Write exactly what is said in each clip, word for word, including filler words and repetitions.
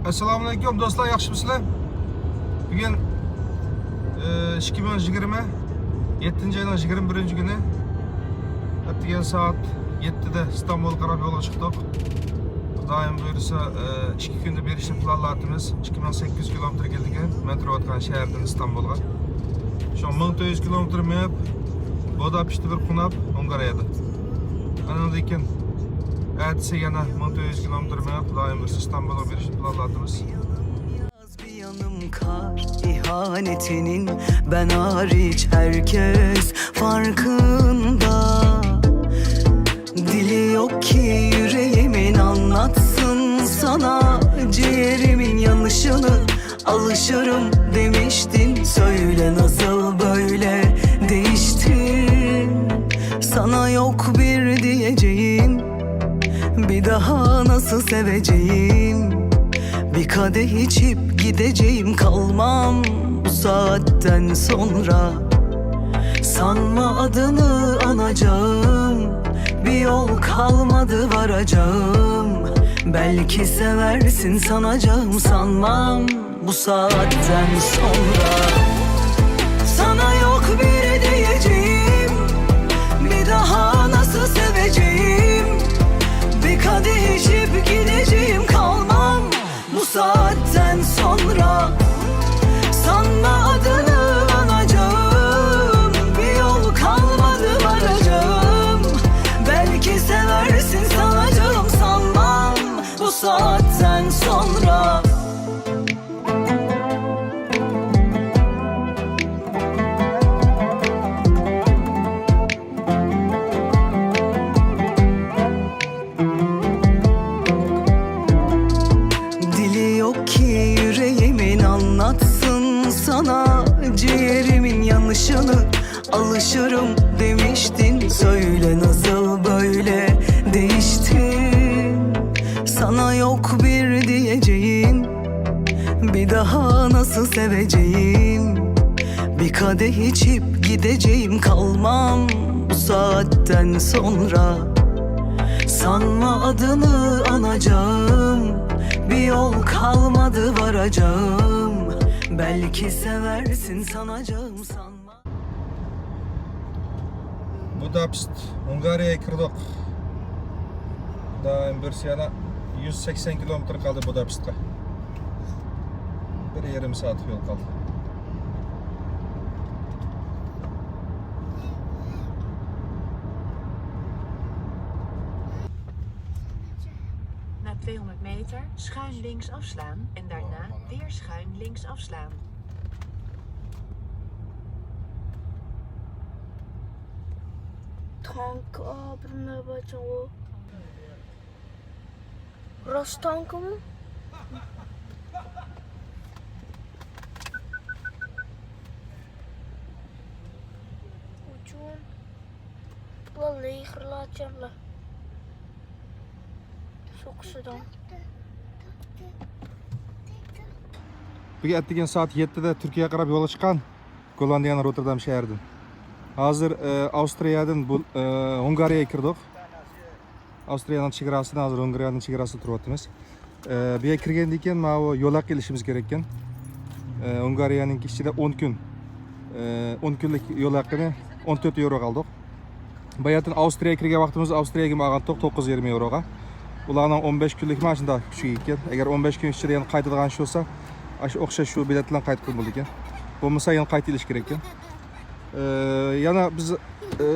ئەسسالامۇئەلەيكۇم دوستلار، ياخشىمۇسىلەر؟ بۈگۈن، ئى، ئىككى مىڭ يىگىرمە يەتتىنچى ئاينىڭ يىگىرمە بىرىنچى كۈنى. ئەتىگەن سائەت يەتتىدە ئىستانبۇلغا قاراپ يولغا چىقتۇق. خۇدايىم بۇيرۇسا، ئى، ئىككى كۈندە بېرىشنى پىلانلاۋاتىمىز. ئىككى مىڭ سەككىز يۈز كىلومېتىر كېلىدىكەن مەن تۇرۇۋاتقان شەھەردىن ئىستانبۇلغا. شۇ مىڭ تۆت يۈز كىلومېتىر مېڭىپ، بۇداپېشتتا بىر قوناپ، ھۇنگارىيەدە. ئانىڭدىن كېيىن ئەتىسى يەنە مىڭ تۆت يۈز كىلومېتىر مېڭىپ، خۇدايىم بۇيرۇسا ئىستانبۇلغا بېرىشنى پىلانلاۋاتىمىز. Bir yanım kar ihanetinin, ben hariç herkes farkında. Dili yok ki yüreğimin anlatsın sana ciğerimin yanışını. Alışırım demiştin, söyle nasıl böyle değiştin? Sana yok bir diyeceğim, bir daha nasıl seveceğim? Bir kadeh içip gideceğim, kalmam bu saatten sonra. Sanma adını anacağım, bir yol kalmadı varacağım. Belki seversin sanacağım, sanmam bu saatten sonra. Sana yok bir diyeceğim, bir daha nasıl seveceğim? Bir kadeh içip gideceğim, kalmam bu saatten sonra. Sanma adını anacağım, bir yol kalmadı varacağım. Belki seversin sanacağım, sanmam bu saatten sonra. Dili yok ki yüreğimin anlatsın sana ciğerimin yanışını. Alışırım demiştin, söyle nasıl böyle değiştin? Sana yok bir diyeceğim, bir daha nasıl seveceğim? Bir kadeh içip gideceğim, kalmam bu saatten sonra. Sanma adını anacağım, bir yol kalmadı varacağım. Belki seversin sanacağım, sanma. بۇداپېشت، ھۇنگارىيەگە كىردۇق. خۇدايىم بۇيرۇسا يەنە يۈز سەكسەن كىلومېتىر قالدى بۇداپېشتقا. بىر يېرىم سائەتلىك يول قالدى. Na tweehonderd meter schuin links afslaan en daarna weer schuin links afslaan. Tank, aa, bunlar var canım. Rast tankı mı? Uçun. Bunlar leyhırlar canlar. Sokusudan. بۈگۈن ئەتىگەن سائەت يەتتىدە تۈركىيەگە قاراپ يولغا چىققان، گوللاندىيەنىڭ روتتېردام شەھىرىدىن. ھازىر، ئە، ئاۋسترىيەدىن بۇ، ئە، ھۇنگارىيەگە كىردۇق. ئاۋسترىيەنىڭ چېگراسىدا، ھازىر ھۇنگارىيەنىڭ چېگراسىدا تۇرۇۋاتىمىز. ئە، بۇ يەرگە كىرگەندىن كېيىن ماۋۇ يول ھەققى ئېلىشىمىز كېرەككەن. ئە، ھۇنگارىيەنىڭكى ئىچىدە ئون كۈن، ئە، ئون كۈنلۈك يول ھەققىنى ئون تۆت يېۋروغا ئالدۇق. باياتىن ئاۋسترىيەگە كىرگەن ۋاقتىمىزدا ئاۋسترىيەگىمۇ ئالغانتۇق توققۇز يېرىم يېۋروغا. ئۇلارنىڭ ئون بەش كۈنلۈك مانا شۇنداق كۈچىگە كەتكەن. ئەگەر ئون بەش كۈن ئىچىدە يەنە قايتىدىغان ئىش بولسا، ئاشۇ ئوخشاش شۇ بېلەت بىلەن قايتقىلى بولىدىكەن. بولمىسا يەنە قايتا ئېلىش كېرەككەن. ئە، يەنە بىز، ئە،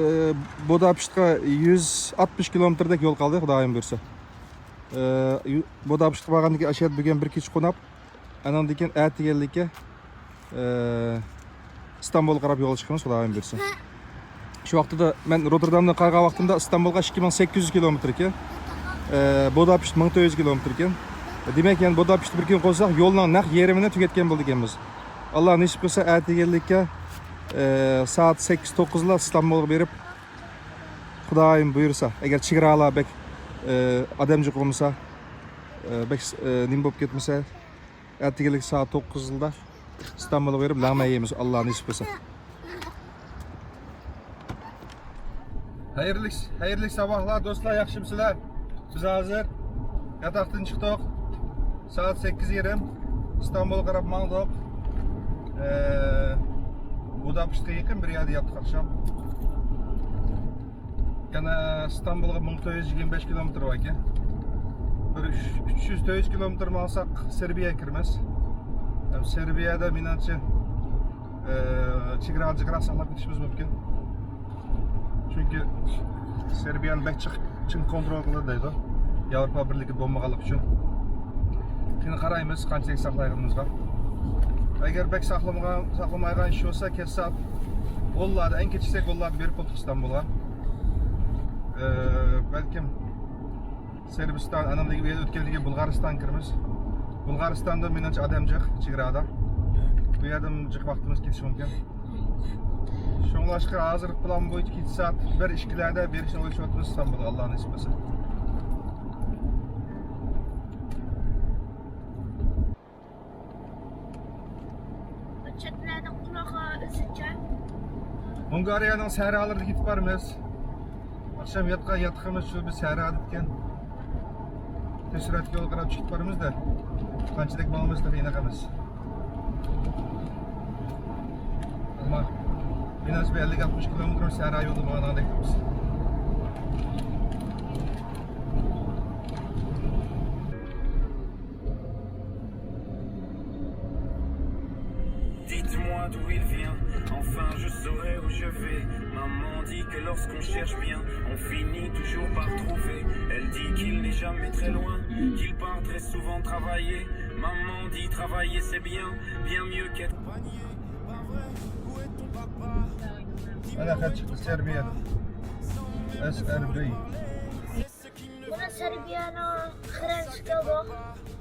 بۇداپېشتقا يۈز ئاتمىش كىلومېتىردەك يول قالدى، خۇدايىم بۇيرۇسا. ئە، يۈ-، بۇداپېشتقا بارغاندىن كېيىن ئاشۇ يەردە بۈگۈن بىر كېچە قوناپ، ئانىڭدىن كېيىن ئەتىگەنلىككە، ئە، ئىستانبۇلغا قاراپ يولغا چىقىمىز، خۇدايىم بۇيرۇسا. شۇ ۋاقتىدا مەن روتتېردامدىن قارىغان ۋاقتىمدا ئىستانبۇلغا ئىككى مىڭ سەككىز يۈز كىلومېتىر ئىكەن. ئە، بۇداپېشت مىڭ تۆت يۈز كىلومېتىر ئىكەن. دېمەك، يەنە بۇداپېشتتا بىر كۈن قونساق، يولنىڭ نەق يېرىمىنى تۈگەتكەن بولىدىكەنمىز. ئاللا نېسىپ قىلسا، ئەتىگەنلىككە، ئە، سائەت سەككىز توققۇزلا ئىستانبۇلغا بېرىپ، خۇدايىم بۇيرۇسا، ئەگەر چېگرالار بەك، ئە، ئادەم جىق بولمىسا، ئە، بەك، ئە، نېمە بولۇپ كەتمىسە، ئەتىگەنلىك سائەت توققۇزدا ئىستانبۇلغا بېرىپ لەڭمەن يەيمىز، ئاللا نېسىپ قىلسا. خەيرلىك، خەيرلىك ساباھلار دوستلار، ياخشىمۇسىلەر؟ بىز ھازىر ياتاقتىن چىقتۇق. سائەت سەككىز يېرىم، ئىستانبۇلغا قاراپ ماڭدۇق. ئە، بۇداپېشتقا يېقىن بىر يەردە ياتتۇق ئاخشام. يەنە ئىستانبۇلغا مىڭ تۆت يۈز يىگىرمە بەش كىلومېتىر بار ئىكەن. بىر ئۈچ يۈز، تۆت يۈز كىلومېتىر ماڭساق، سېربىيەگە كىرىمىز. ھەم سېربىيەدە مېنىڭچە، ئە، چېگرا جىقراق ساقلاپ كېتىشىمىز مۇمكىن. چۈنكى سېربىيەنى بەك چىق-، چىڭ كونترول قىلىدۇ دەيدۇ. ياۋروپا بىرلىكى بولمىغانلىقى ئۈچۈن. قېنى قارايمىز، قانچىلىك ساقلايدىغىنىمىزغا. ئەگەر بەك ساقلىمىغان، ساقلىمايدىغان ئىش بولسا، كەچسە ئونلاردا، ئەڭ كېچىكسەك ئونلاردا بېرىپ بولدۇق ئىستانبۇلغا. ئە، بەلكىم سېربىستان، ئانامدىكى بۇ يەردە ئۆتكەندىكىن بۇلغارىستان كىرىمىز. بۇلغارىستاندا مېنىڭچە ئادەم جىق، چېگرادا. بۇ يەردىن جىق ۋاقتىمىز كېتىشى مۇمكىن. شۇڭلاشقا ھازىر پىلان بويىچە كېچە سائەت بىر، ئىككىلەردە بېرىشنى ئويلىشىۋاتىمىز ئىستانبۇلغا، ئاللا نېسىپ قىلسا. چەتلەردە قۇلاقلار ئۆزىچە. ھۇنگارىيەنىڭ سەھرالىرىدا كېتىپ بارىمىز. ئاخشام ياتقان ياتىقىمىز شۇ بىر سەھرادىكەن. تېز سۈرئەتكە يول قاراپ چىقىپ بارىمىز-دە. قانچىلىك ماڭىمىز تېخى ئېنىق ئەمەس. ئەمما مېنىڭچە بىر ئەللىك ئاتمىش كىلومېتىر سەھرا يولىدا ماڭغاندەك تۇرىمىز. Dites-moi d'où il vient, enfin je saurai où je vais. Maman dit que lorsqu'on cherche bien, on finit toujours par trouver. Elle dit qu'il n'est jamais très loin, qu'il part très souvent travailler. Maman dit travailler c'est bien, bien mieux qu'être. مانا خەت چىقتى، سېربىيە. S R B. مانا سېربىيەنىڭ خىرەنسى كەلدۇق.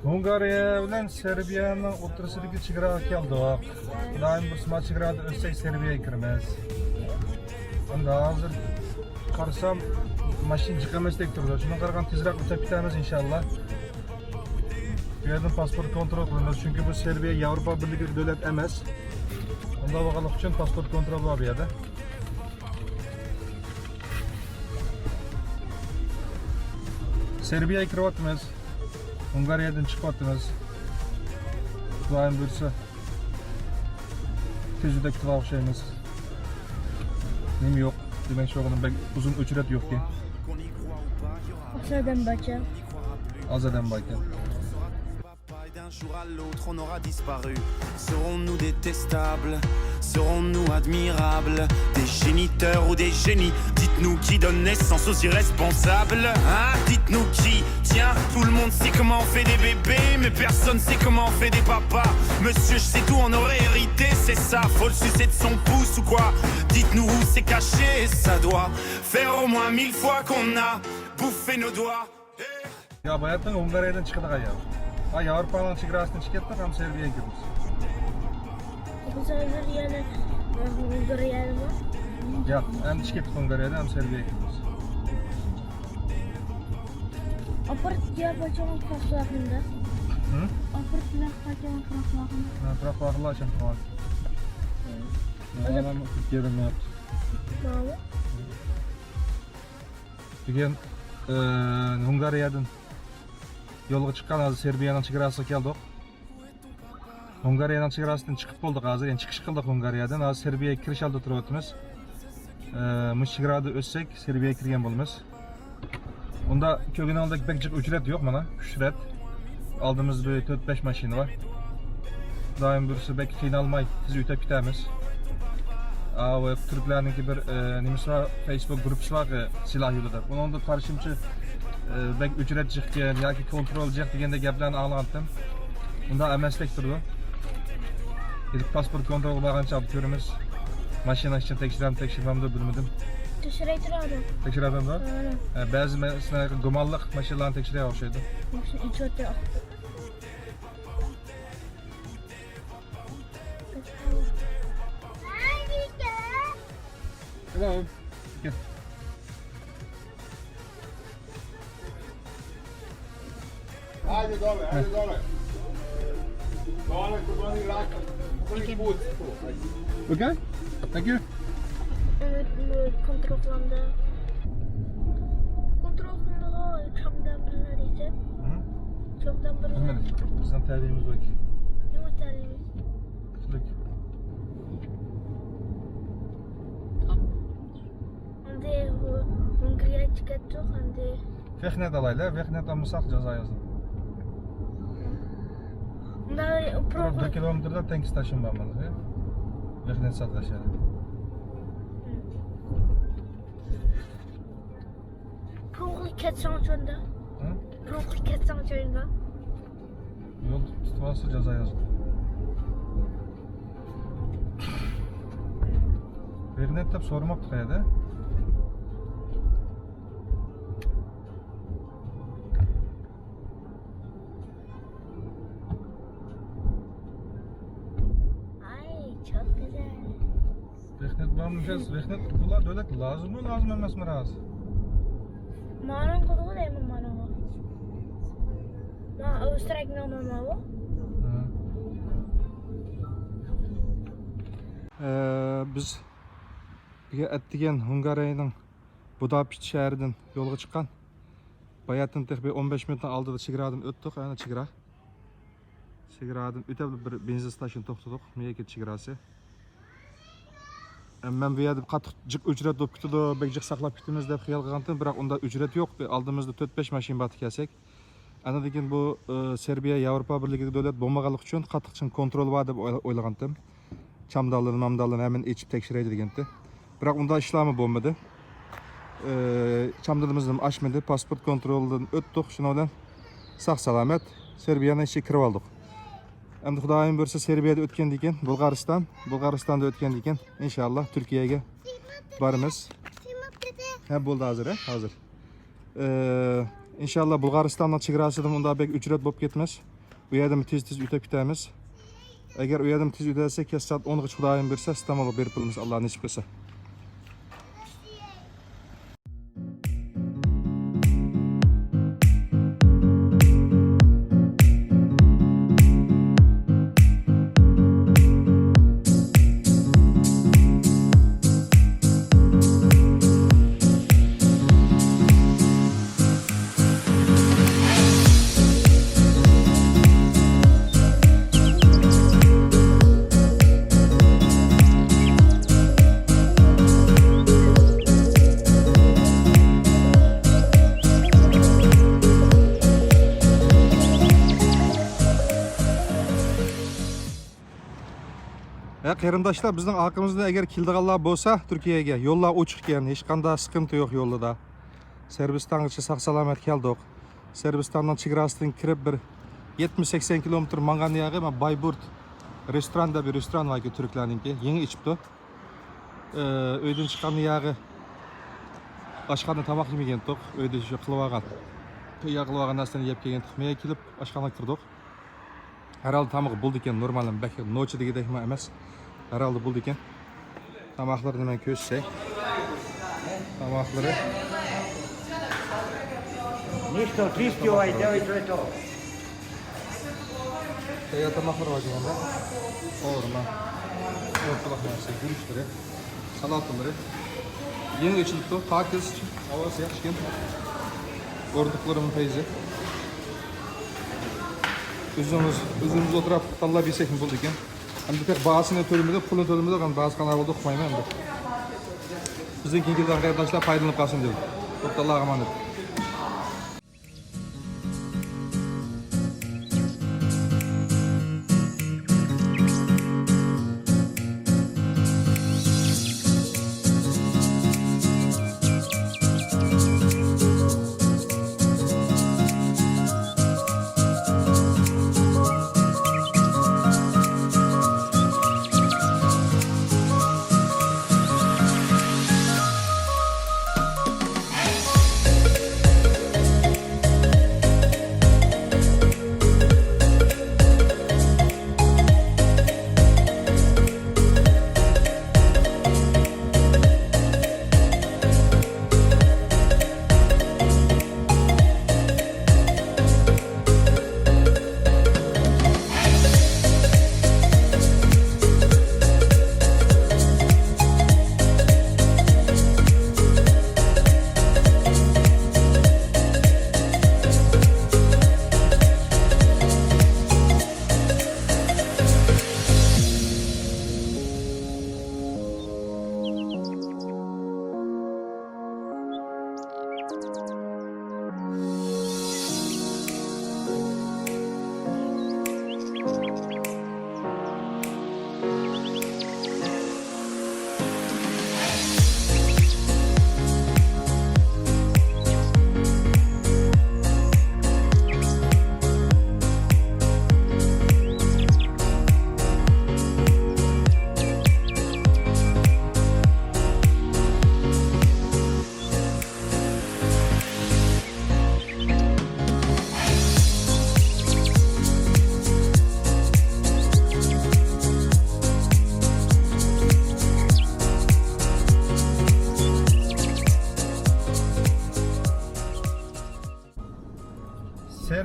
ھۇنگارىيە بىلەن سېربىيەنىڭ ئوتتۇرىسىدىكى چېگراغا كەلدۇق. خۇدايىم بۇيرۇسا، چېگرادا ئۆتسەك سېربىيەگە كىرىمىز. ئەمدى ھازىر قارىسام، ماشىنا جىق ئەمەستەك تۇرىدۇ. شۇنىڭغا قارىغاندا تېزرەك ئۆتۈپ كېتەرمىز، ئىنشاللا. بۇ يەردىن پاسپورت كونترول قىلىمىز، چۈنكى بۇ سېربىيە ياۋروپا بىرلىكىدىكى دۆلەت ئەمەس. ئۇنداق بولغانلىقى ئۈچۈن پاسپورت كونترول بار بۇ يەردە. سېربىيەگە كىرىۋاتىمىز. ھۇنگارىيەدىن چىقىۋاتىمىز. خۇدايىم بۇيرۇسا، تېز ئۆتۈپ كېتىدىغان ئوخشايمىز. نېمە يوق؟ دېمەكچى بولغىنىم، بەك ئۇزۇن ئۆچرەت يوقكەن. ئاز ئادەم باركەن. ئاز ئادەم باركەن. D'un jour à l'autre, on aura disparu. Serons-nous détestables ? Serons-nous admirables ? Des géniteurs ou des génies ? Dites-nous qui donne naissance aux irresponsables, hein ? Dites-nous qui tient. Tout le monde sait comment on fait des bébés, mais personne sait comment on fait des papas. Monsieur, je sais tout, on aurait hérité, c'est ça. Faut le sucer de son pouce ou quoi ? Dites-nous où c'est caché, ça doit faire au moins mille fois qu'on a bouffé nos doigts. يا باياتتىن ھۇنگارىيەدىن چىقىدىغان يا. ھا، ياۋروپانىڭ چېگراسىدىن چىقىپ كەتتۇق، ھەم سېربىيەگە كىردۇق. بىز ھازىر يەنە، ئە، ھۇنگارىيەدىمۇ؟ ياق، ئەمدى چىقىپ كەتتۇق ھۇنگارىيەدىن، ھەم سېربىيەگە كىردۇق. ئاپىرىپ دىيارباكىرنىڭ تۇراقلىقىندا. ھە؟ ئاپىرىپ دىيارباكىرنىڭ تۇراقلىقىندا. ھە، تۇراقلىقىندا ئاشان تۇرغان. ھە. مانا تۈركىيەدە مەن. ماۋۇ؟ بۈگۈن، ئە، ھۇنگارىيەدىن يولغا چىققان، ھازىر سېربىيەنىڭ چېگراسىغا كەلدۇق. ھۇنگارىيەنىڭ چېگراسىدىن چىقىپ بولدۇق ھازىر، يەنى چىقىش قىلدۇق ھۇنگارىيەدىن. ھازىر سېربىيەگە كىرىش ئالدىدا تۇرۇۋاتىمىز. ئە، مۇشۇ چېگرادىن ئۆتسەك، سېربىيەگە كىرگەن بولىمىز. ئۇندا كۆرگىنىڭدەك بەك جىق ئۆچرەت يوق مانا، ئۈچ رەت. ئالدىمىزدا بىر تۆت، بەش ماشىنا بار. خۇدايىم بۇيرۇسا بەك قىينالماي تېز ئۆتۈپ كېتەرمىز. ئاۋۇ تۈركلەرنىڭكى بىر، ئە، نېمىسى بار، فېيسبۇك گۇرۇپپىسى بار، ئە، سىلاھ يولى دەپ. ئۇنىڭدا قارىشىمچە، ئە، بەك ئۆچرەت جىقكەن ياكى كونترول جىق دېگەندەك گەپلەرنى ئاڭلىغانتىم. ئۇنداق ئەمەستەك تۇرىدۇ. كېلىپ پاسپورت كونترولغا بارغانچە كۆرىمىز. ماشىنا ئىچىنى تەكشۈرەمدۇ، تەكشۈرمەمدۇ بىلمىدىم. تەكشۈرەي تۇرىدۇ. تەكشۈرەمدۇ؟ ھە. ئە، بەزى مە-، گۇمانلىق ماشىنىلارنى تەكشۈرگەن ئوخشايدۇ. ماشىنا ئىچىدە. Hello. Haydi, dale, haydi, dale. Dale, kurbanı bırak. Peki. Okay. Thank you. Evet, bu kontrol qılındı. Kontrol qılındı, çamdan birileri ise. Hı? Çamdan birileri. Bilmedim. بىزنىڭ تەلىيىمىز بار. نېمە تەلىيىمىز؟ ئىككىلىك. ئەمدى بۇ ھۇنگىرىيە چىقىۋەتتۇق، ئەمدى. ۋېخنەت ئالايلى، ۋېخنەت ئالمىساق جازا يازىدۇ. مۇنداق بىر كىلومېتىردا تەڭكىس تاشۇم بار مانا. ۋېخنەت ساتىدىغان شەھەر. بۇرۇنقى كەتسەڭ چۆندە. ھە؟ بۇرۇنقى كەتسەڭ چۆندە. يول تۇتۇۋالسا جازا يازىدۇ. ۋېخنەت دەپ سورىماپتۇ قەيەردە. ئاي، چوق گۈزەل. ۋېخنەت بارمۇ؟ ۋېخنەت بۇلار دۆلەت لازىممۇ، لازىم ئەمەسمۇ راست؟ مانىڭ قىلىدىغۇ دەيمەن، مانىڭغا. ما ئاۋستراكنىڭ مانا بۇ. ھە. ئە، بىز بۈگۈن ئەتىگەن ھۇنگارىيەنىڭ بۇداپېشت شەھىرىدىن يولغا چىققان. باياتىن تېخى بىر ئون بەش مىنۇتنىڭ ئالدىدا چېگرادىن ئۆتتۇق، ئەنە چېگرا. چېگرادىن ئۆتۈپ بىر بېنزىن ستانسىيىدىن توختىدۇق، مېيەكىت چېگراسى. ئە، مەن بۇ يەردە قاتتىق جىق ئۆچرەت بولۇپ كېتىدۇ، بەك جىق ساقلاپ كېتىمىز دەپ خىيال قىلغانتىم، بىراق ئۇنداق ئۆچرەت يوق. بىر ئالدىمىزدا تۆت بەش ماشىنا بارتى كەلسەك. ئاندىن كېيىن بۇ، ئە، سېربىيە ياۋروپا بىرلىكىدىكى دۆلەت بولمىغانلىقى ئۈچۈن قاتتىق چىڭ كونترول بار دەپ ئويلا-، ئويلىغانتىم. چامدانلىرىنى، مامدانلىرىنى ھەممىنى ئېچىپ تەكشۈرەيلى دېگەنتى. بىراق ئۇنداق ئىشلارمۇ بولمىدى. ئى، چامدىنىمىزنى ئاچمىدى، پاسپورت كونترولىدىن ئۆتتۇق، شۇنىڭ بىلەن ساق-سالامەت سېربىيەنىڭ ئىچىگە كىرىۋالدۇق. ئەمدى خۇدايىم بۇيرۇسا سېربىيەدە ئۆتكەندىن كېيىن، بۇلغارىستان، بۇلغارىستاندا ئۆتكەندىن كېيىن، ئىنشاللا تۈركىيەگە بارىمىز. ھە، بولدى ھازىر، ھە، ھازىر. ئى، ئىنشاللا بۇلغارىستاننىڭ چېگراسىدىمۇ ئۇنداق بەك ئۆچرەت بولۇپ كەتمەس. بۇ يەردىن تېز-تېز ئۆتۈپ كېتەمىز. ئەگەر ئۇ يەردىن تېز ئۆتەلسەك، كەچ سائەت ئونغىچە خۇدايىم بۇيرۇسا ئىستانبۇلغا بېرىپ بولىمىز، ئاللا نېسىپ قىلسا. ھە، قېرىنداشلار، بىزنىڭ ئارقىمىزدىن ئەگەر كېلىدىغانلار بولسا تۈركىيەگە، يوللار ئوچۇقكەن، ھېچقانداق سىقىنتى يوق يولدا. سەربىستانغىچە ساق-سالامەت كەلدۇق. سەربىستاننىڭ چېگراسىدىن كىرىپ بىر يەتمىش سەكسەن كىلومېتىر ماڭغان ياغى مانا بايبۇرت رېستوران دەپ بىر رېستوران باركەن، تۈركلەرنىڭكى، يېڭى ئېچىپتۇ. ئى، ئۆيدىن چىققان ياغى ئاشخانىدا تاماق يېمىگەنتۇق، ئۆيدە شۇ قىلىۋالغان، تەييار قىلىۋالغان نەرسىلەرنى يەپ كەلگەنتۇق، مېيە كېلىپ ئاشخانىغا كىردۇق. ھەرھالدا تامىقى بولىدىكەن، نورمال، بەك نوچى دېگۈدەكمۇ ئەمەس. ھەرھالدا بولىدىكەن. تاماقلىرىنى مەن كۆرسىتەي. تاماقلىرى. Ничто, чисто, ай, делай, то, то. تەييار تاماقلىرى بار دېگەندە. قورۇما. ئورتىلىق نەرسە، گۈرۈچلىرى. سالاتلىرى. يېڭى ئېچىلىپتۇ. پاكىز، ھاۋاسى ياخشىكەن. ئورۇندۇقلىرىمۇ پەيزى. ئۆزىمىز، ئۆزىمىز ئولتۇراپ تاللاپ يېسەكمۇ بولىدىكەن. ئەمدى تېخى باھاسىنى تۆلىمىدۇق، پۇلىنى تۆلىمىدۇق. ئەمدى باھاسى قانداق بولىدۇ ئۇقمايمەن ئەمدى. بىزدىن كېيىن كېلىدىغان قېرىنداشلار پايدىلىنىپ قالسۇن دېدۇق. توختاللارغا ئامانەت.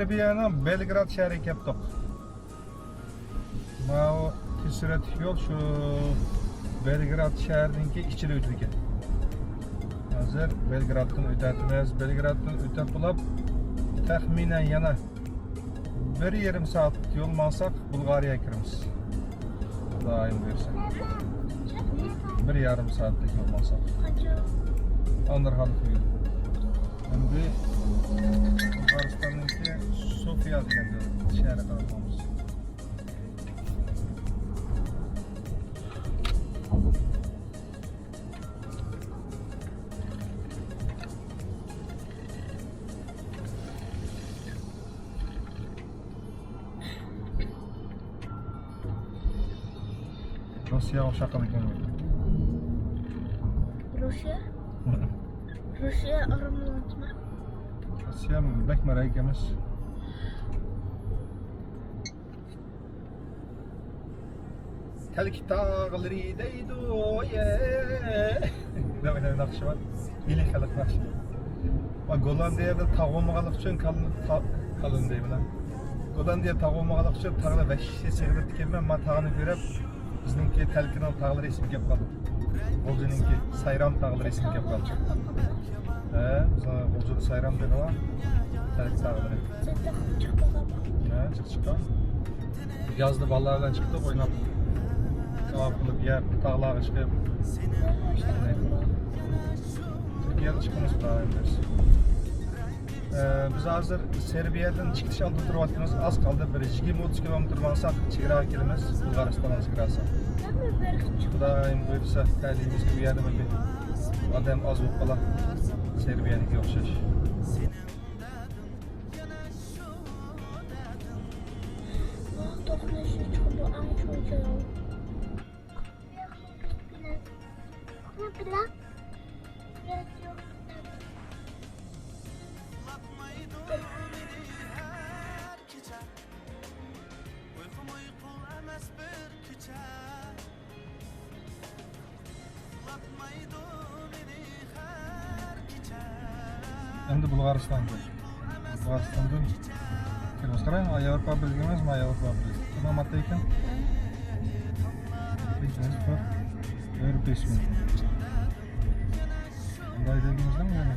سېربىيەنىڭ بېلگراد شەھىرىگە كەپتۇق. ماۋۇ تېز سۈرئەتلىك يول شۇ بېلگراد شەھىرىنىڭكى ئىچىدە ئۆتىدىكەن. ھازىر بېلگرادتىن ئۆتەتىمىز. بېلگرادتىن ئۆتۈپ بولۇپ، تەخمىنەن يەنە بىر يېرىم سائەت يول ماڭساق، بۇلغارىيەگە كىرىمىز. خۇدايىم بۇيرۇسا. بىر يېرىم سائەتلىك يول ماڭساق. ئاندىن ھالقىپ يۈر. ئەمدى بۇلغارىستاننىڭكى سوفىيا دېگەن شەھەرگە قاراپ ماڭىمىز. روسىيەگە ئوخشاپ قالىدىكەن. روسىيە؟ روسىيە ئارمىلانتما؟ روسىيە بەك مەرەك ئەمەس. تەلكە تاغلىرى دەيدۇ، يە. دەپ ئۆينەك ناخشا بار. مىللىي خەلق ناخشا. ۋە گوللاندىيەدە تاغ بولمىغانلىقى ئۈچۈن كال-، تا-، كالون دەيمەن. گوللاندىيە تاغ بولمىغانلىقى ئۈچۈن تاغنى ۋەھشىي سېغىنىپتىكەنمەن. ما تاغنى كۆرۈپ، بىزنىڭكى تەلكىنىڭ تاغلىرى ئېسىمگە كەپ قالدى. غۇلجىنىڭكى سايرام تاغلىرى ئېسىمگە كەپ قالدى. ھە، بىزنىڭ غۇلجىدا سايرام دېگەن بار. تەلكە تاغلىرى. ھە، چىققان. يازدا بالىلار بىلەن چىقتۇق ئويناپ. تاۋاپ قىلىپ يەپ، تاغلارغا چىقىپ. تۈركىيەدە چىقىمىز خۇدايىم بۇيرۇسا. ئە، بىز ھازىر سېربىيەدىن چىقىش ئالدىدا تۇرۇۋاتىمىز. ئاز قالدى، بىر يىگىرمە ئوتتۇز كىلومېتىر ماڭساق چېگراغا كېلىمىز. بۇلغارىستاننىڭ چېگراسى. خۇدايىم بۇيرۇسا، تەلىيىمىزگە ئۇ يەردە بىر ئادەم ئاز بولۇپ قالا. سېربىيەدىكىگە ئوخشاش. ئەمدى بۇلغارىستاندا. بۇلغارىستاندىن كىرىمىز. قاراڭ، ياۋروپا بىرلىكى ئەمەس، ما ياۋروپا بىرلىكى. تامام ئاتتا ئىكەن. بىزنىس بار. ياۋروپا ئىسمى. بۇنداق دېگىنىمىزدىن يەنە.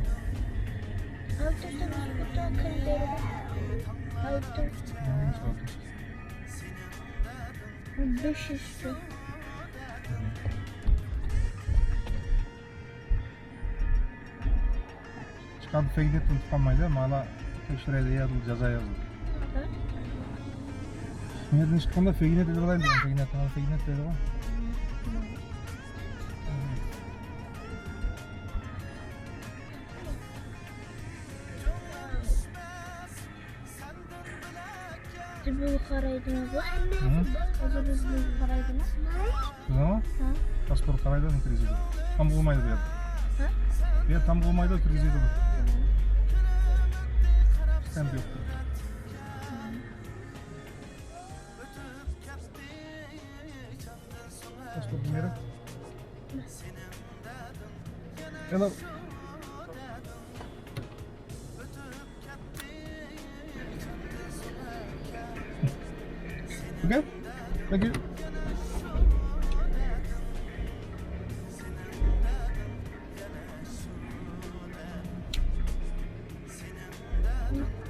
Altı tane burada kırmızı. Altı. Neymiş altı? Beş üstü. چىقاردا فېگنېت ئۇنتۇپ قالمايلى، مانا تەكشۈرەيلى، يازىلدى، جازا يازىلدى. بۇ يەردىن چىققاندا فېگنېت ئېلىپ ئالايلى دېگەن، فېگنېت، مانا فېگنېت دەيدىغۇ. بىز بۇ قارايدىمىز. ھە؟ ھازىر بىز بۇ قارايدىمىز. بىزمۇ؟ ھە؟ پاسپورت قارايدۇ، كىرگۈزىدۇ. تام بولمايدۇ بۇ يەردە. ھە؟ بۇ يەردە تام بولمايدۇ، كىرگۈزىدۇ. ستەمپ يوق. پاسپورت نېرە؟ يلا. Okay. Thank you.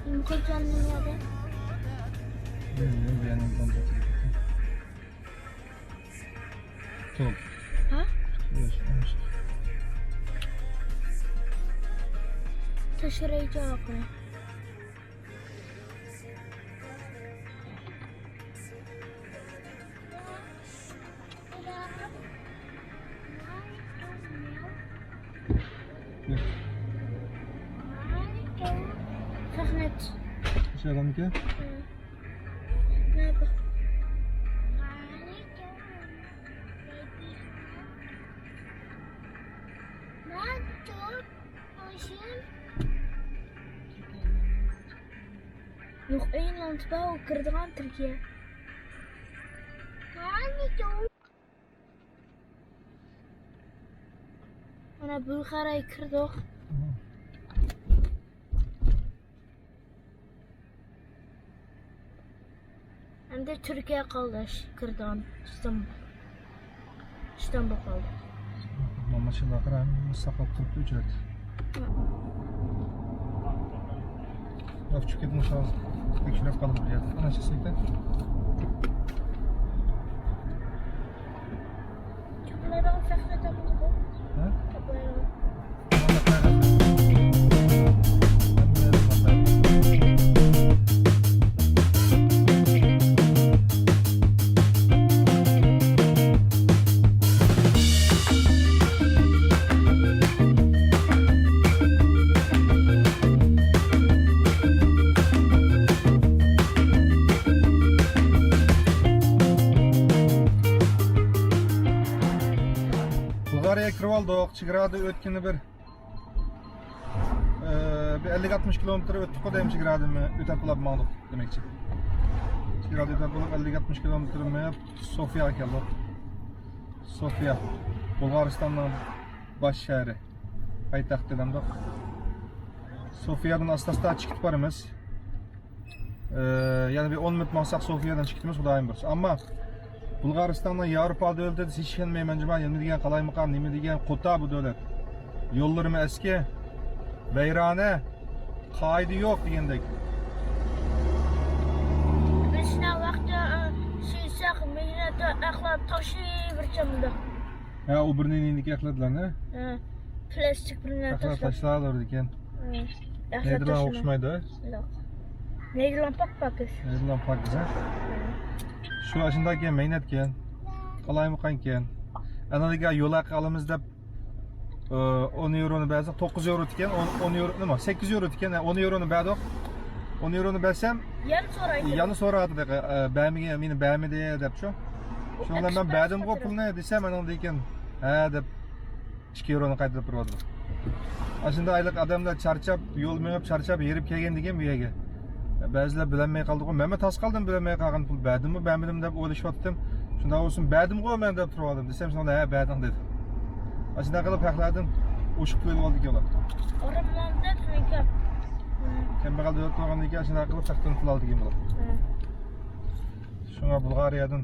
يۇمرۇق جاننىڭ يەردە. Tamam. ھە؟ تەشرەيجاقنى. رەھمەت. شۇ ئادەمكى؟ ھە. يوق، ئەينى ئۇنتۇپ كىرىدىغان تۈركىيە. مانا بۇلغارىيەگە كىردۇق. ئەمدى تۈركىيە قالدى، كىردىغان ئىستانبۇل. ئىستانبۇل قالدى. ماشىنىلار قارا، ھەممىسى ساقلاپ تۇرۇپتۇ ئۆچۈرەتتى. ئۇچۇپ كەتمىسە تەكشۈرۈپ قالىدۇ بۇ يەردە. ئانا شېسەكتە. ھە؟ بۇلغارىيەگە كىرىۋالدۇق. چېگرادا ئۆتكىنى بىر، ئە، بىر ئەللىك ئاتمىش كىلومېتىر ئۆتتۇققۇ دەيمەن، چېگرادىن ئۆتەپ بولۇپ ماڭدۇق دېمەكچى. چېگرادىن ئۆتەپ بولۇپ ئەللىك ئاتمىش كىلومېتىر مېڭىپ سوفىياغا كەلدۇق. سوفىيا، بۇلغارىستاننىڭ باش شەھىرى، پايتەختى دەمدۇق. سوفىيادىن ئاستا-ئاستا چىقىپ بارىمىز. ئى، يەنە بىر ئون مىنۇت ماڭساق سوفىيادىن چىقىمىز، خۇدايىم بۇيرۇسا. ئەمما بۇلغارىستاننىڭ ياۋروپا دۆلىتىدە ھېچ ئىشەنمەيمەن جۇما، نېمە دېگەن قالايمىقان، نېمە دېگەن قوتا بۇ دۆلەت. يوللىرىمۇ ئەسكى، ۋەيرانە، قائىدە يوق دېگەندەك. بىز شۇنداق ۋاقىتتا، ئى، سۆيسەك، مېھنەتتە ئەخلەت تاشلىۋېرىدىكەن مۇنداق. ھە، ئۇ بىرنى نېنىكى ئەخلەتلەرنى؟ ھە، پلاستىك بىرنى ئەخلەت تاشلاپ. تاشلاۋېرىدىكەن. ھە. ئەخلەت نېدىلان تاشلىما. ئوخشىمايدۇ. يوق. نېدىلان پاك پاكىز. نېدىلان پاكىز، ھە؟ ھە. شۇ ئاشۇنداق ئىكەن، مەينەت ئىكەن. قالايمىقان ئىكەن. ئانىڭدىكى يول ھەققى ئالىمىز دەپ، ئى، ئون يورونى بەرسەك، توققۇز يورو ئىكەن، ئون، ئون يورو، نېمە، سەككىز يورو ئىكەن، ھە، ئون يورونى بەردۇق. ئون يورونى بەرسەم، يەنە سورايدۇ. يەنە سوراۋاتىدۇ، ئى، بەرمىگەن، مېنى بەرمىدى دەپ شۇ. شۇنىڭ بىلەن مەن بەردىمغۇ پۇلنى دېسەم، ئانىڭدىن كېيىن، ھە دەپ، ئىككى يورونى قايتۇرۇپ بېرىۋاتىدۇ. ئاشۇنداق ئايلىق ئادەملەر چارچاپ، يول مېڭىپ، چارچاپ، ھېرىپ كەلگەن دېگەن بۇ يەرگە. بەزىلەر بىلەلمەي قالدىغۇ. مەنمۇ تاس قالدىم، بىلەلمەي قالغان پۇل بەردىممۇ، بەرمىدىممۇ دەپ ئويلىشىۋاتتىم. شۇنداق بولسۇن، بەردىمغۇ مەن دەپ تۇرۇۋالدىم. دېسەم، شۇنىڭدا، ھە، بەردىڭ دېدى. ئاشۇنداق قىلىپ ھەقلەردىن ئوشۇق قىلىۋالدىكەن ئۇلار. ئورۇنلاردا تۈنكەپ. كەمبەغەل دۆلەت بولغاندىن كېيىن ئاشۇنداق قىلىپ ھەقتىن پۇل ئالىدىكەن بۇلار. شۇڭا بۇلغارىيەدىن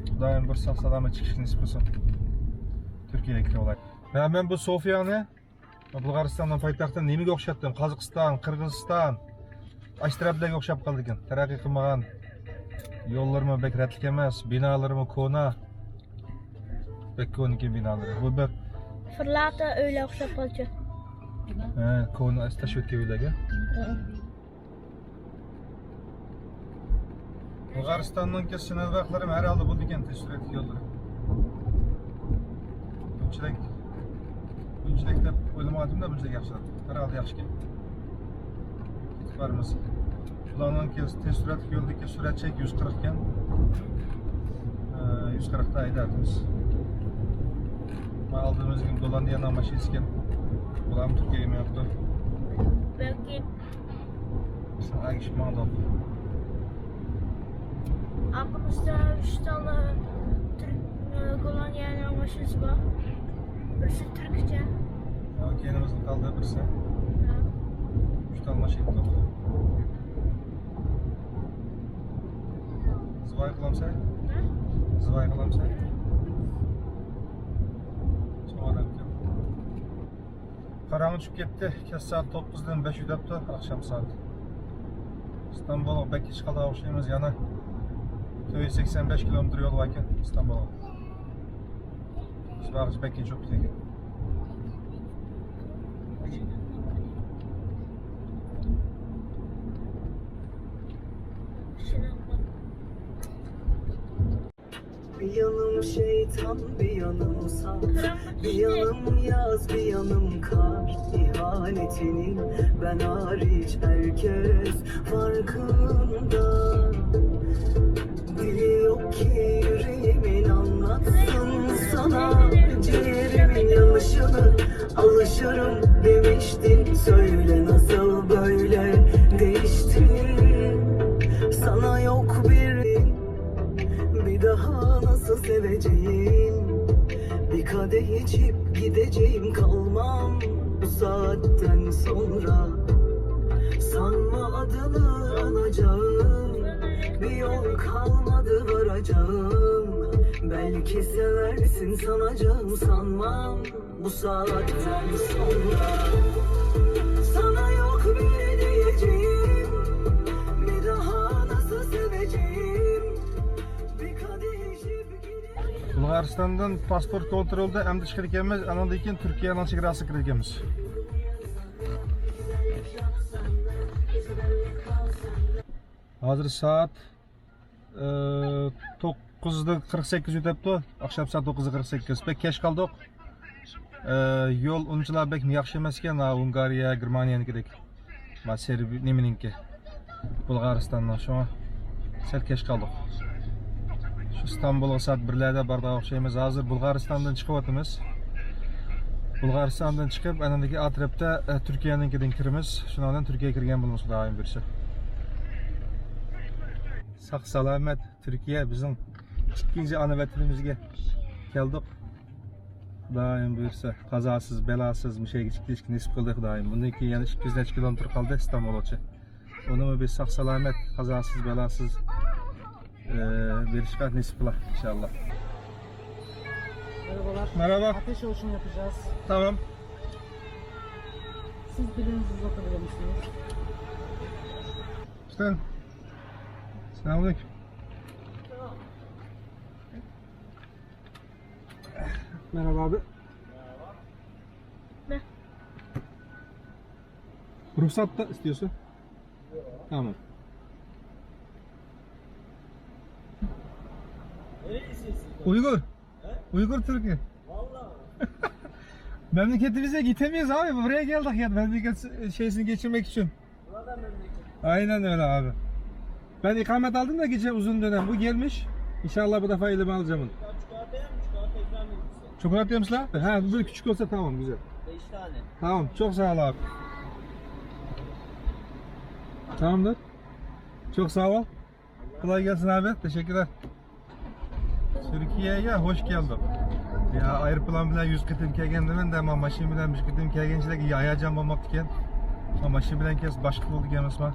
خۇدايىم بۇيرۇسا ساق سالامەت چىقىشنى نېسىپ قىلسۇن. تۈركىيەگە كىرىۋالاي. ھە، مەن بۇ سوفىيانى بۇلغارىستاننىڭ پايتەختىنى نېمىگە ئوخشاتتىم؟ قازاقىستان، قىرغىزىستان، ئاشۇ تەرەپلەرگە ئوخشاپ قالىدىكەن. تەرەققىي قىلمىغان، يوللىرىمۇ بەك رەتلىك ئەمەس، بىنالىرىمۇ كونا. بەك كونىكەن بىنالىرى. بۇ بەك فىرلاتە ئۆيلەر ئوخشاپ قالچۇ. ھە، كونا ئەسلى تاش ئۆتكەن ئۆيلەرگە. بۇلغارىستاننىڭكى سىنىل ۋاقلىرىمۇ ھەر ھالدا بولىدىكەن، تېز سۈرئەتلىك يوللىرى. بۇنچىلىك، بۇنچىلىك دەپ ئويلىمىغانتىم-دە، بۇنچىلىك ياخشى. ھەر ھالدا ياخشىكەن. كېتىپ بارىمىز. شۇلارنىڭكى تېز سۈرئەتلىك يولدىكى سۈرئەت چېكى يۈز قىرىق ئىكەن. ئە، يۈز قىرىقتا ھەيدەۋاتىمىز. ما ئالدىمىزدىكى گوللاندىيەنىڭ ماشىنىسى ئىكەن. بۇلارمۇ تۈركىيەگە مېڭىپتۇ. بەلكى بىز ئەگىشىپ ماڭدۇق. ئارقىمىزدا ئۈچ تال تۈرك، گوللاندىيەنىڭ ماشىنىسى بار. بىرسى تۈركچە. ھە، كەينىمىزدە قالدى بىرسى. ھە. ئۈچ تال ماشىنا تۇر. زىۋاي قىلامسەن؟ ھە؟ زىۋاي قىلامسەن؟ چوڭ ئادەمكەن. قاراڭغۇ چۈشۈپ كەتتى. كەچ سائەت توققۇزدىن بەش ئۆتۈپتۇ، ئاخشام سائەت. ئىستانبۇلغا بەك كېچىپ قالدىغان ئوخشايمىز يەنە. تۆت يۈز سەكسەن بەش كىلومېتىر يول باركەن ئىستانبۇلغا. بىز بارغىچە بەك كېچىپ كېتىدىكەن. Bir yanım şeytan, bir yanım saf. Bir yanım yaz, bir yanım kar. İhanetinin ben hariç herkes farkında. Dili yok ki yüreğimin anlatsın sana ciğerimin yanışını. Alışırım demiştin, söyle nasıl böyle değiştin? Sana yok bir Bir daha nasıl seveceğim? Bir kadeh içip gideceğim, kalmam bu saatten sonra. Sanma adını anacağım. Bir yol kalmadı varacağım. Belki seversin sanacağım, sanmam bu saatten sonra. Sana yok bir diyeceğim. Bir daha nasıl seveceğim? Bir kadeh içip gidelim. بۇلغارىستاندىن پاسپورت كونترولدا ئەمدى چىقىدىكەنمىز، ئانىڭدىن كېيىن تۈركىيەنىڭ چېگراسىغا كىرىدىكەنمىز. ھازىر سائەت، ئى، توققۇزدا قىرىق سەككىز ئۆتەپتۇ. ئاخشام سائەت توققۇزدا قىرىق سەككىز. بەك كەچ قالدۇق. ئى، يول ئۇنچىلا بەك ياخشى ئەمەسكەن، ھا، ھۇنگارىيە، گېرمانىيەنىڭكىدەك. ما سېربىي نېمىنىڭكى؟ بۇلغارىستاننىڭ. شۇڭا سەل كەچ قالدۇق. شۇ ئىستانبۇلغا سائەت بىرلەردە بارىدىغان ئوخشايمىز. ھازىر بۇلغارىستاندىن چىقىۋاتىمىز. بۇلغارىستاندىن چىقىپ، ئانىڭدىكى ئا تەرەپتە، ئە، تۈركىيەنىڭكىدىن كىرىمىز. شۇنىڭ بىلەن تۈركىيەگە كىرگەن بولىمىز، خۇدايىم بۇيرۇسا. ساق سالامەت تۈركىيە بىزنىڭ ئىككىنچى ئانا ۋەتىنىمىزگە كەلدۇق. خۇدايىم بۇيرۇسا، قازاسىز، بەلاسىز مۇشۇ يەرگە چىقىشقا نېسىپ قىلدى خۇدايىم. بۇندىن كېيىن يەنە ئىككى يۈز نەچچە كىلومېتىر قالدى ئىستانبۇلغىچە. ئۇنىمۇ بىز ساق سالامەت، قازاسىز، بەلاسىز، ئى، بېرىشقا نېسىپ قىلا، ئىنشاللا. Merhabalar. Merhaba. Ateş ölçümü yapacağız. Tamam. Siz bileğinizi uzatabilir misiniz? Sen. Selamünaleyküm. Merhaba abi. Ne? Ruhsat da istiyorsun. Tamam. Nerelisin siz? Uygur. He? Uygur Türk'ü. Vallahi. Memleketimize gidemiyoruz abi. Buraya geldik ya, memleket şeysini geçirmek için. Burada memleket. Aynen öyle abi. Ben ikamet aldım da geçen uzun dönem. Bu gelmiş. İnşallah bu defa elime alacağım onu. Ya çikolata yer mi? Çikolata ikram edeyim size. Çikolata yiyor musun lan? Ha, böyle küçük olsa tamam, güzel. Beş tane. Tamam, çok sağ ol abi. Tamamdır. Çok sağ ol. Kolay gelsin abi. Teşekkürler. Türkiye'ye hoş geldik. يا، ئايروپىلان بىلەن يۈز قېتىم كەلگەندىمەن دە، مانا ماشىنا بىلەن بىر قېتىم كەلگەنچىلەك ھاياجان بولماپتىكەن. مانا ماشىنا بىلەن كەلسە باشقا بولىدىكەن ئەمەسما؟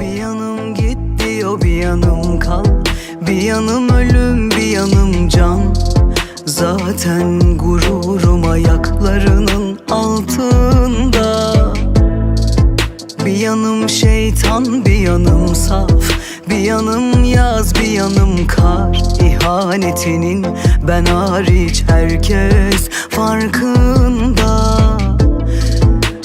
Bir yanım git diyor, bir yanım kal. Bir yanım ölüm, bir yanım can. Zaten gururum ayaklarının altında. Bir yanım şeytan, bir yanım saf. Bir yanım yaz, bir yanım kar. İhanetinin ben hariç herkes farkında.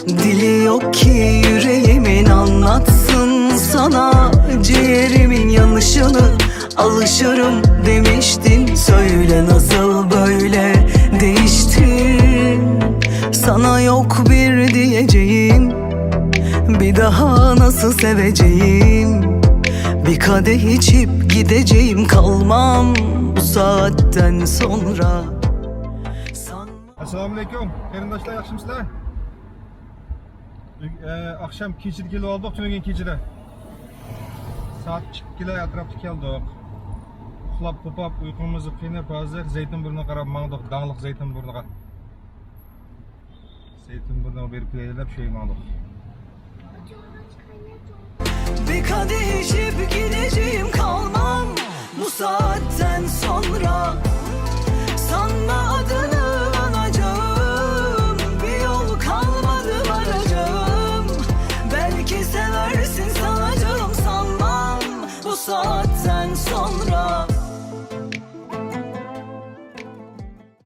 Dili yok ki yüreğimin anlatsın sana ciğerimin yanışını. Alışırım demiştin, söyle nasıl böyle değiştin? Sana yok bir diyeceğim, bir daha nasıl seveceğim? Bir kadeh içip gideceğim, kalmam bu saatten sonra. Sanma. ئەسسالامۇئەلەيكۇم، قېرىنداشلار، ياخشىمۇسىلەر؟ ئە، ئاخشام كېچىدە كېلىپ ئالدۇق، تۈنۈگۈن كېچىدە. سائەت ئىككىلەر ئەتراپتا كەلدۇق. ئۇخلاپ قوپاپ، ئۇيقۇمىزنى قىيناپ، ھازىر زەيتۇن بۇرنىغا قاراپ ماڭدۇق، داڭلىق زەيتۇن بۇرنىغا. زەيتۇن بۇرنىغا بېرىپ كېلەيلى دەپ شۇ يەرگە ماڭدۇق. Bir kadeh içip gideceğim, kalmam bu saatten sonra. Sanma adını anacağım, bir yol kalmadı varacağım. Belki seversin sanacağım, sanmam bu saatten sonra.